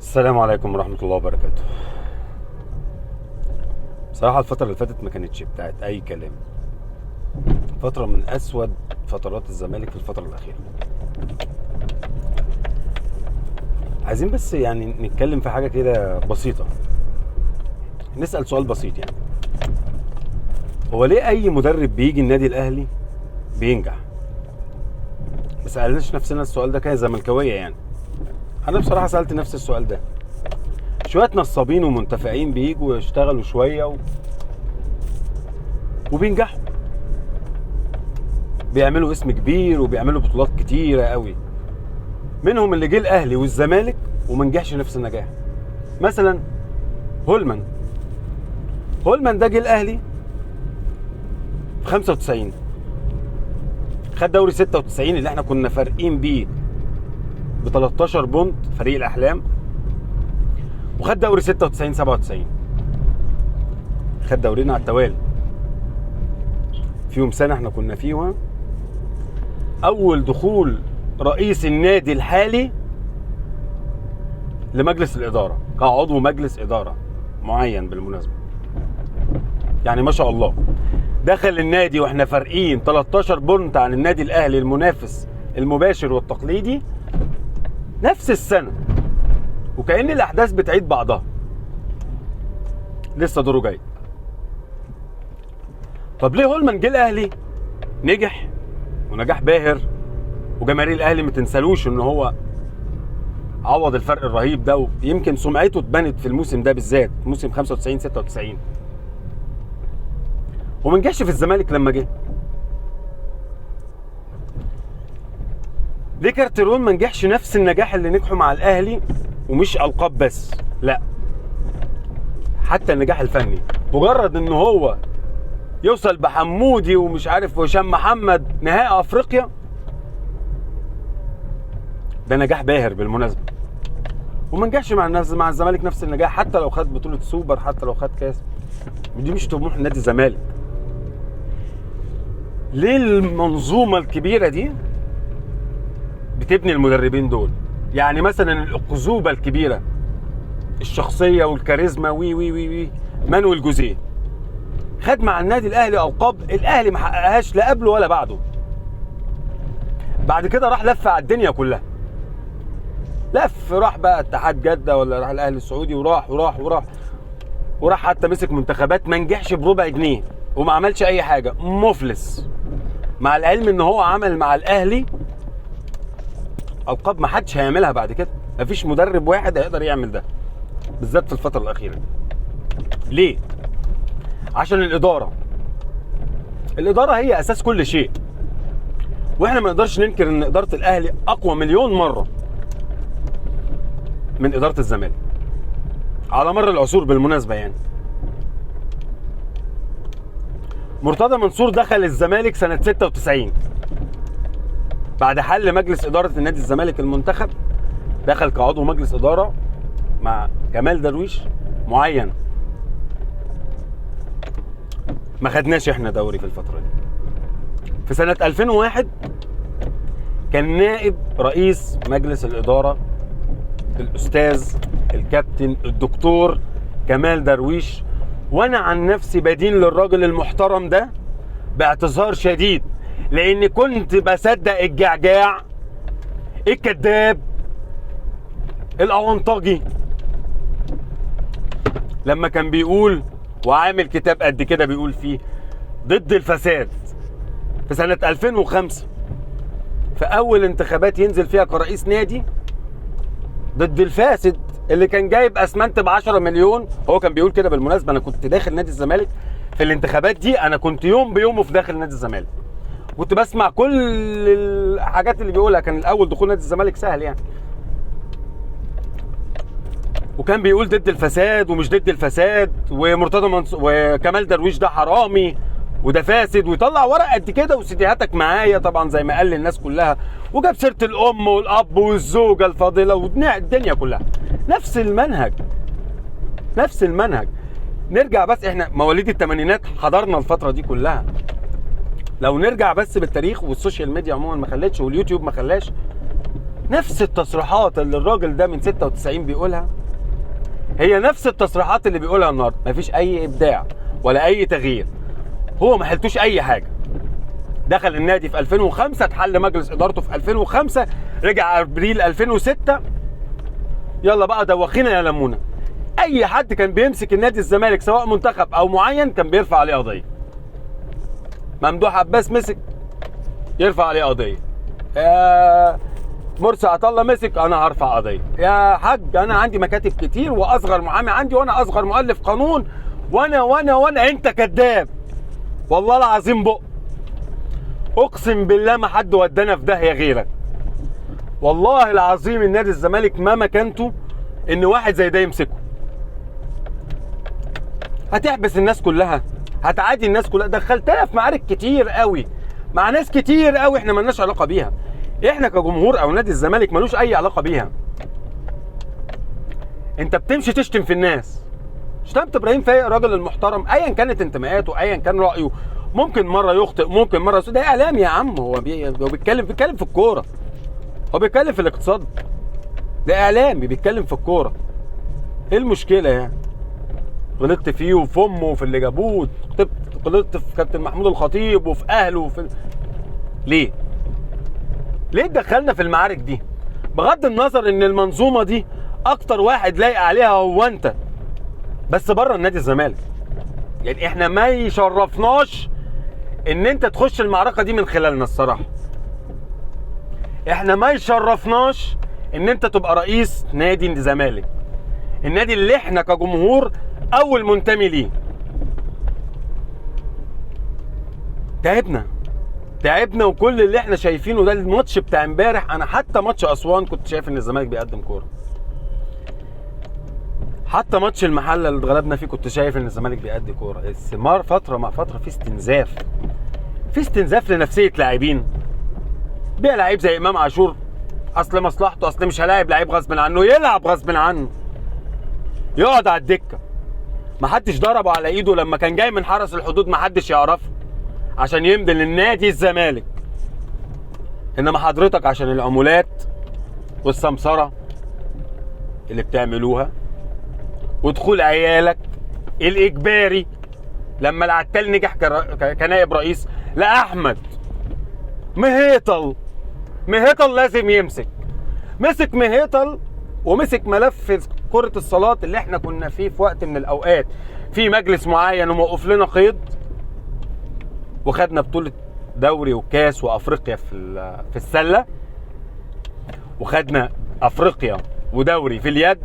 السلام عليكم ورحمة الله وبركاته. بصراحة الفترة اللي فاتت ما كانتش بتاعت أي كلام، فترة من أسود فترات الزمالك في الفترة الأخيرة. عايزين بس يعني نتكلم في حاجة كده بسيطة، نسأل سؤال بسيط، يعني هو ليه أي مدرب بيجي النادي الأهلي بينجح؟ ما سألناش نفسنا السؤال ده كزملكاوية يعني. أنا بصراحة سألت نفس السؤال ده. شوية نصابين ومنتفعين بيجوا يشتغلوا شوية وبينجحوا، بيعملوا اسم كبير وبيعملوا بطولات كتيرة قوي. منهم اللي جه الأهلي والزمالك وما نجحش نفس النجاح. مثلا هولمان ده جه الأهلي في 95، خد دوري 96 اللي احنا كنا فارقين بيه ب 13 بونت فريق الأحلام، وخد دوري 96 97، خد دورينا على التوالي. فيهم سنة احنا كنا فيها أول دخول رئيس النادي الحالي لمجلس الإدارة كعضو مجلس إدارة معين بالمناسبة، يعني ما شاء الله دخل النادي واحنا فارقين 13 بونت عن النادي الأهلي المنافس المباشر والتقليدي نفس السنة، وكأن الأحداث بتعيد بعضها. لسه دوره جاي. طب ليه هولمان جه الأهلي نجح ونجاح باهر، وجماهير الأهلي ما تنسلوش إن هو عوض الفرق الرهيب ده، ويمكن سمعته اتبنت في الموسم ده بالذات، موسم 95 96، وما نجحش في الزمالك لما جه. ليه كارتيرون ما نجحش نفس النجاح اللي نجحوا مع الأهلي؟ ومش ألقاب بس، لا، حتى النجاح الفني. مجرد ان هو يوصل بحمودي ومش عارف وهشام محمد نهائي افريقيا، ده نجاح باهر بالمناسبة. وما نجحش مع الزمالك نفس النجاح، حتى لو خد بطوله سوبر، حتى لو خد كاس. دي مش طموح نادي الزمالك. ليه المنظومة الكبيرة دي بتبني المدربين دول؟ يعني مثلا الأقزوبة الكبيرة، الشخصية والكاريزما، وي وي وي وي مانويل جوزيه خد مع النادي الأهلي ألقاب الأهلي ما حققهاش لا قبله ولا بعده. بعد كده راح لف على الدنيا كلها، لف، راح بقى اتحاد جدة ولا راح الأهلي السعودي، وراح وراح وراح وراح، حتى مسك منتخبات ما نجحش بربع جنيه وما عملش أي حاجة، مفلس. مع العلم إن هو عمل مع الأهلي ألقاب ما حدش هيعملها بعد كده، مفيش مدرب واحد هيقدر يعمل ده بالذات في الفترة الأخيرة. ليه؟ عشان الإدارة. الإدارة هي أساس كل شيء، وإحنا ما نقدرش ننكر إن إدارة الأهلي أقوى مليون مرة من إدارة الزمالك على مر العصور بالمناسبة. يعني مرتضى منصور دخل الزمالك سنة 96 بعد حل مجلس إدارة النادي الزمالك المنتخب، دخل كعضو مجلس إدارة مع كمال درويش معين. ما خدناش احنا دوري في الفترة دي. في سنة 2001 كان نائب رئيس مجلس الإدارة الأستاذ الكابتن الدكتور كمال درويش، وأنا عن نفسي بدين للراجل المحترم ده باعتذار شديد، لأن كنت بصدق الجعجاع الكذاب الأونطاجي لما كان بيقول وعامل كتاب قد كده بيقول فيه ضد الفساد. في سنة 2005 في أول انتخابات ينزل فيها كرئيس نادي ضد الفاسد اللي كان جايب أسمنت ب10 مليون. هو كان بيقول كده بالمناسبة. أنا كنت داخل نادي الزمالك في الانتخابات دي، أنا كنت يوم بيومه في داخل نادي الزمالك، كنت بسمع كل الحاجات اللي بيقولها. كان الأول دخول نادي الزمالك سهل يعني، وكان بيقول ضد الفساد ومش ضد الفساد، ومرتضى منصور وكمال درويش ده حرامي وده فاسد، ويطلع ورق قد كده وسيديهاتك معايا طبعا زي ما قال للناس كلها، وجاب سيره الام والاب والزوجة الفاضلة والدنيا كلها. نفس المنهج، نفس المنهج. نرجع بس، احنا مواليد الثمانينات حضرنا الفترة دي كلها. لو نرجع بس بالتاريخ، وال social media عموما ما خلتش، واليوتيوب ما خلاش، نفس التصريحات اللي الراجل ده من 96 بيقولها هي نفس التصريحات اللي بيقولها النهارده. مفيش اي ابداع ولا اي تغيير، هو ما حلتوش اي حاجة. دخل النادي في 2005، اتحل مجلس ادارته في 2005، رجع ابريل 2006، يلا بقى دوخينا يا لمونه. اي حد كان بيمسك النادي الزمالك سواء منتخب او معين كان بيرفع عليه قضية. ممدوح عباس مسك يرفع عليه قضية، مرسي عطالله مسك انا هرفع قضية. يا حاج انا عندي مكاتب كتير واصغر محامي عندي وانا اصغر مؤلف قانون وانا وانا وانا. انت كذاب والله العظيم، بق اقسم بالله ما حد ودانا في داهية غيرك. والله العظيم النادي الزمالك ما مكانته ان واحد زي ده يمسكه. هتحبس الناس كلها، هتعادي الناس كلها، دخلتنا في معارك كتير قوي مع ناس كتير قوي احنا مالناش علاقة بيها، احنا كجمهور او نادي الزمالك ملوش اي علاقة بيها. انت بتمشي تشتم في الناس. شتمت ابراهيم فايق الراجل المحترم ايا كانت انتماءاته ايا كان رايه، ممكن مرة يخطئ ممكن مرة يصيب، ده اعلام يا عم. هو بيتكلم في الكورة، هو بيتكلم في الاقتصاد، ده اعلامي بيتكلم في الكورة. ايه المشكلة يعني؟ غلطت فيه وفي امه وفي اللي جابوه، غلطت في كابتن محمود الخطيب وفي اهله وفي ليه؟ ليه اتدخلنا في المعارك دي؟ بغض النظر ان المنظومة دي اكتر واحد لايق عليها هو انت، بس بره النادي الزمالك. يعني احنا ما يشرفناش ان انت تخش المعركة دي من خلالنا الصراحة. احنا ما يشرفناش ان انت تبقى رئيس نادي الزمالك، النادي اللي احنا كجمهور اول منتمي ليه. تعبنا وكل اللي احنا شايفينه ده الماتش بتاع امبارح. انا حتى ماتش اسوان كنت شايف ان الزمالك بيقدم كورة، حتى ماتش المحلة اللي اتغلبنا فيه كنت شايف ان الزمالك بيأدي كورة. بس فترة مع فترة في استنزاف، في استنزاف لنفسيه لاعبين. بيع لعيب زي امام عاشور اصل مصلحته، اصل مش هلاعب لعيب غصب عنه، يلعب غصب عنه، يقعد على الدكة. محدش ضربه على ايده لما كان جاي من حرس الحدود، محدش يعرفه عشان يمضي للنادي الزمالك. انما حضرتك عشان العمولات والسمسره اللي بتعملوها ودخول عيالك الاجباري. لما العتال نجح كنائب رئيس، لا احمد مهيطل لازم يمسك. مسك مهيطل ومسك ملف كرة الصالات اللي احنا كنا فيه في وقت من الاوقات في مجلس معين وموقف لنا قيد، وخدنا بطولة دوري وكاس وافريقيا في السلة، وخدنا افريقيا ودوري في اليد،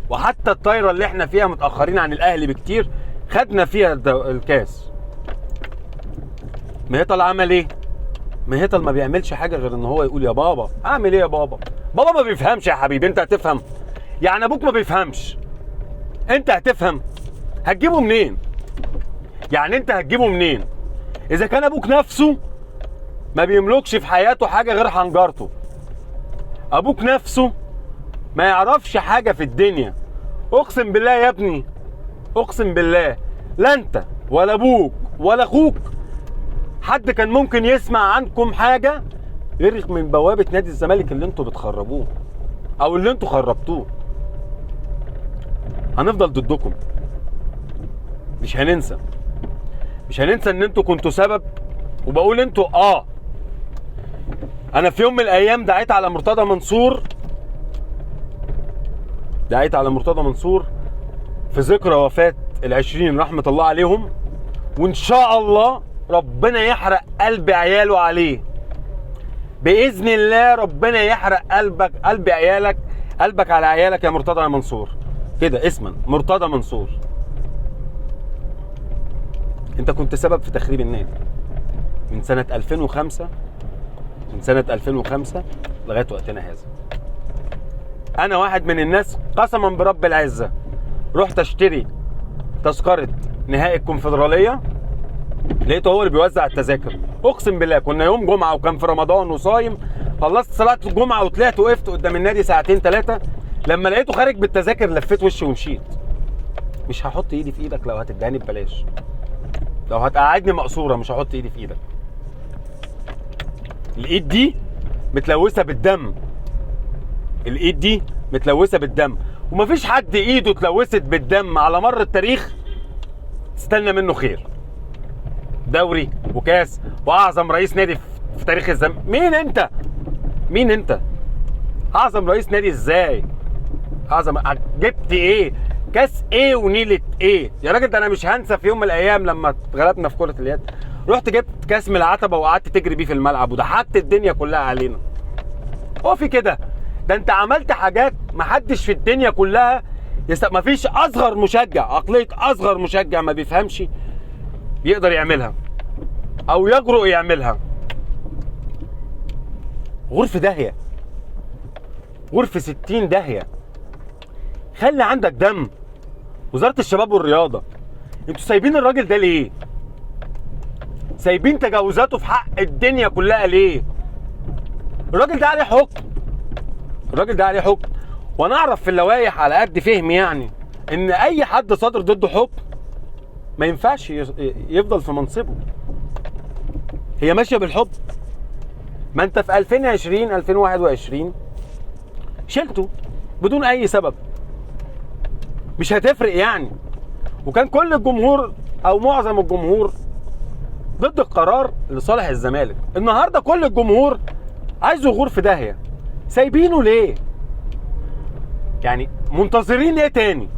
وحتى الطايرة اللي احنا فيها متأخرين عن الاهلي بكتير خدنا فيها الكاس. مهيطل عمل ايه؟ مهيطل ما بيعملش حاجة غير ان هو يقول يا بابا اعمل ايه يا بابا؟ بابا ما بيفهمش يا حبيبي، انت هتفهم؟ يعني ابوك ما بيفهمش، انت هتفهم؟ هتجيبه منين؟ يعني انت هتجيبه منين؟ اذا كان ابوك نفسه ما بيملكش في حياته حاجة غير حنجرته، ابوك نفسه ما يعرفش حاجة في الدنيا. اقسم بالله يا ابني، اقسم بالله لا انت ولا ابوك ولا اخوك حد كان ممكن يسمع عنكم حاجة غير من بوابة نادي الزمالك اللي انتوا بتخربوه او اللي انتوا خربتوه. هنفضل ضدكم، مش هننسى، مش هننسى ان انتوا كنتوا سبب. وبقول انتوا انا في يوم من الايام دعيت على مرتضى منصور، دعيت على مرتضى منصور في ذكرى وفاة 20 رحمة الله عليهم، وان شاء الله ربنا يحرق قلب عياله عليه بإذن الله. ربنا يحرق قلبك، قلب عيالك، قلبك على عيالك يا مرتضى يا منصور، كده اسما مرتضى منصور. انت كنت سبب في تخريب النادي من سنة 2005، من سنة 2005 لغاية وقتنا هذا. انا واحد من الناس قسما برب العزة رحت اشتري تذكرة نهائي الكونفدرالية، لقيته هو اللي بيوزع التذاكر. اقسم بالله كنا يوم جمعة وكان في رمضان وصايم، خلصت صلاة الجمعة وطلعت وقفت قدام النادي ساعتين ثلاثة، لما لقيته خارج بالتذاكر لفيت وشي ومشيت. مش هحط ايدي في ايدك لو هتديهاني ببلاش، لو هتقعدني مقصورة مش هحط ايدي في ايدك. الايد دي متلوثة بالدم، الايد دي متلوثه بالدم، ومفيش حد ايده اتلوثت بالدم على مر التاريخ تستنى منه خير. دوري وكاس واعظم رئيس نادي في تاريخ الزمن. مين انت؟ مين انت؟ اعظم رئيس نادي ازاي؟ اعظم جبت ايه؟ كاس ايه ونيله ايه؟ يا راجل ده انا مش هنسى في يوم من الايام لما اتغلبنا في كره اليد، رحت جبت كاس من العتبة وقعدت تجري بيه في الملعب وضحكت الدنيا كلها علينا. هو في كده؟ ده انت عملت حاجات محدش في الدنيا كلها مفيش اصغر مشجع، عقلية اصغر مشجع ما بيفهمش يقدر يعملها او يجرؤ يعملها. غرفة داهية، غرفة 60 داهية. خلي عندك دم. وزارة الشباب والرياضة، انتوا سايبين الراجل ده ليه؟ سايبين تجاوزاته في حق الدنيا كلها ليه؟ الراجل ده عليه حكم، الراجل ده عليه حكم. وانا اعرف في اللوائح على قد فهمي يعني ان اي حد صادر ضده حكم ما ينفعش يفضل في منصبه. هي ماشية بالحب. ما انت في 2020 2021 شلته بدون اي سبب، مش هتفرق يعني. وكان كل الجمهور او معظم الجمهور ضد القرار لصالح الزمالك. النهارده كل الجمهور عايزه يغور في داهية. سايبينه ليه؟ يعني منتظرين ايه تاني؟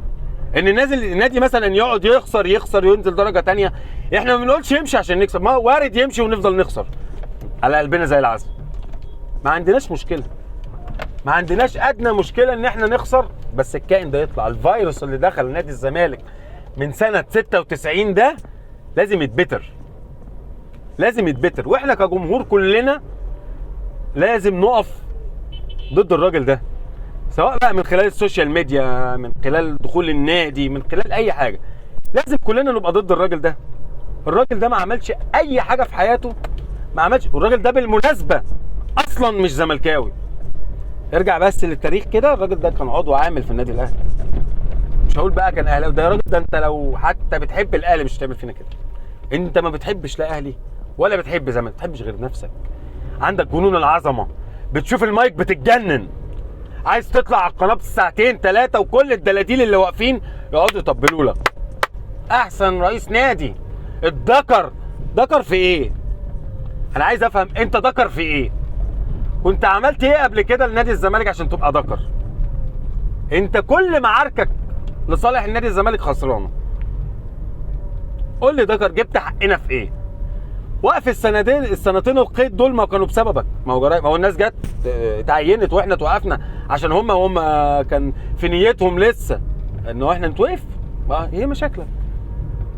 ان نازل النادي مثلا يقعد يخسر يخسر وينزل درجه تانية. احنا ما بنقولش يمشي عشان نكسب، ما وارد يمشي ونفضل نخسر على قلبنا زي العسل. ما عندناش مشكلة، ما عندناش ادنى مشكلة ان احنا نخسر، بس الكائن ده يطلع. الفيروس اللي دخل نادي الزمالك من سنة 96 ده لازم يتبتر، لازم يتبتر. واحنا كجمهور كلنا لازم نقف ضد الراجل ده، سواء بقى من خلال ال social media، من خلال دخول النادي، من خلال اي حاجة. لازم كلنا نبقى ضد الراجل ده. الراجل ده ما عملش اي حاجة في حياته، ما عملش. والراجل ده بالمناسبة اصلا مش زملكاوي. ارجع بس للتاريخ كده، الراجل ده كان عضو عامل في النادي الاهلي. مش هقول بقى كان اهلاوي، ده يا راجل ده انت لو حتى بتحب الاهلي مش هتعمل فينا كده. انت ما بتحبش لا اهلي ولا بتحب زمالك، ما بتحبش غير نفسك. عندك جنون العظمة، بتشوف المايك بتتجنن، عايز تطلع على القناة بساعتين ثلاثة وكل الدلاديل اللي واقفين يقعدوا يطبلوا لك. احسن رئيس نادي. الذكر ذكر في ايه؟ انا عايز افهم انت ذكر في ايه؟ كنت عملت ايه قبل كده لنادي الزمالك عشان تبقى ذكر؟ انت كل معاركك لصالح النادي الزمالك خسرانة. قول لي ذكر جبت حقنا في ايه؟ وقف السنتين القيد دول ما كانوا بسببك. ما هو جرايم، ما هو الناس جت اتعينت واحنا توقفنا عشان هم كان في نيتهم لسه انه احنا نتوقف. ما هي مشاكلك،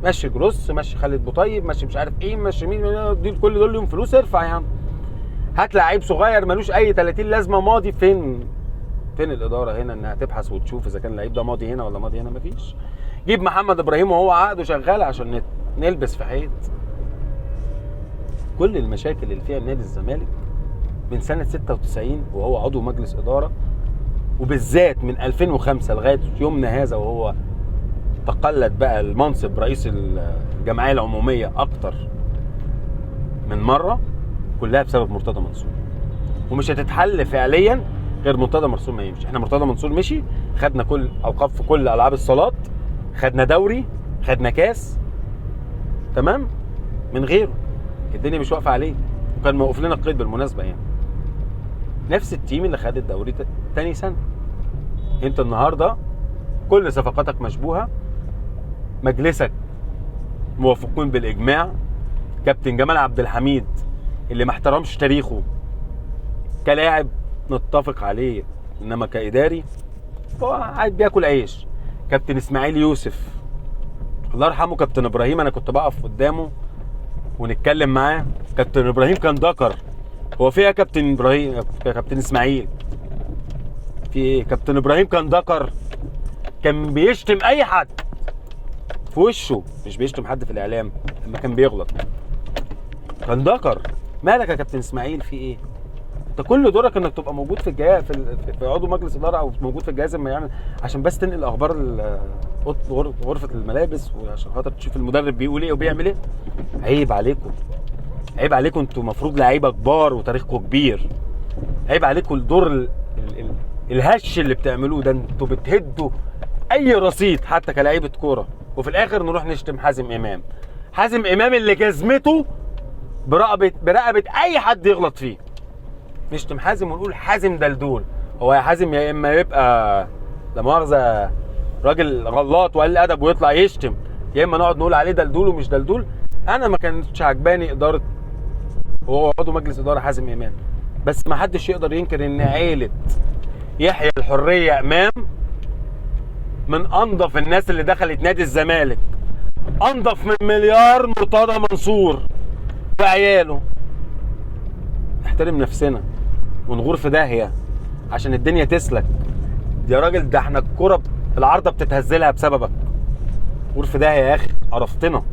ماشي جروس، ماشي خالد بوطيب، ماشي مش عارف ايه، ماشي مين، دي كل دول ليهم فلوس. ارفع يا عم، هات لعيب صغير ملوش اي 30 لازمه. ماضي فين؟ فين الادارة هنا انها تبحث وتشوف اذا كان اللعيب ده ماضي هنا ولا ماضي هنا؟ مفيش. جيب محمد ابراهيم وهو عقده شغال عشان نلبس في حيط. كل المشاكل اللي فيها نادي الزمالك من سنة 96 وهو عضو مجلس ادارة، وبالذات من 2005 لغاية يومنا هذا وهو تقلد بقى المنصب رئيس الجمعية العمومية اكتر من مرة، كلها بسبب مرتضى منصور. ومش هتتحل فعليا غير مرتضى منصور ما يمشي. احنا مرتضى منصور مشي، خدنا كل القاب في كل العاب الصالات، خدنا دوري، خدنا كاس، تمام، من غيره الدنيا مش واقفة عليه. وكان موقف لنا القيد بالمناسبة يعني، نفس ال team اللي خد الدوري تاني سنة. انت النهارده كل صفقاتك مشبوهة، مجلسك موافقون بالاجماع، كابتن جمال عبد الحميد اللي ما احترمش تاريخه كلاعب نتفق عليه، انما كاداري هو قاعد بياكل عيش. كابتن اسماعيل يوسف الله يرحمه، كابتن ابراهيم انا كنت بقف قدامه ونتكلم معاه. كابتن ابراهيم كان ذكر، هو في ايه يا كابتن ابراهيم؟ يا كابتن اسماعيل في ايه؟ كابتن ابراهيم كان ذكر، كان بيشتم اي حد في وشه، مش بيشتم حد في الاعلام لما كان بيغلط، كان ذكر. مالك يا كابتن اسماعيل في ايه؟ انت كل دورك انك تبقى موجود في الجهاز، في عضو مجلس ادارة او موجود في الجهاز اما يعمل، عشان بس تنقل اخبار غرفة الملابس، وعشان خاطر تشوف المدرب بيقول ايه وبيعمل ايه. عيب عليكم، عيب عليكم، انتوا المفروض لعيبة كبار وتاريخكم كبير. عيب عليكم الدور الهش اللي بتعملوه ده، انتوا بتهدوا اي رصيد حتى كلاعيبه كورة، وفي الاخر نروح نشتم حازم امام. حازم امام اللي جزمته برقبه اي حد يغلط فيه. نشتم حازم ونقول حازم دلدول. هو يا حازم يا اما يبقى لا مؤاخذة راجل غلط وقل ادب ويطلع يشتم، يا اما نقعد نقول عليه دلدول ومش دلدول. انا ما كانتش عجباني ادارة، وهو عضو مجلس ادارة حازم امام، بس ما حدش يقدر ينكر ان عيله يحيى الحرية امام من انظف الناس اللي دخلت نادي الزمالك، انظف من مليار مرتضى منصور وعياله. نحترم نفسنا ونغور في داهية عشان الدنيا تسلك. يا راجل ده احنا الكرة العارضة بتتهزلها بسببك. غور في داهية يا اخي، قرفتنا.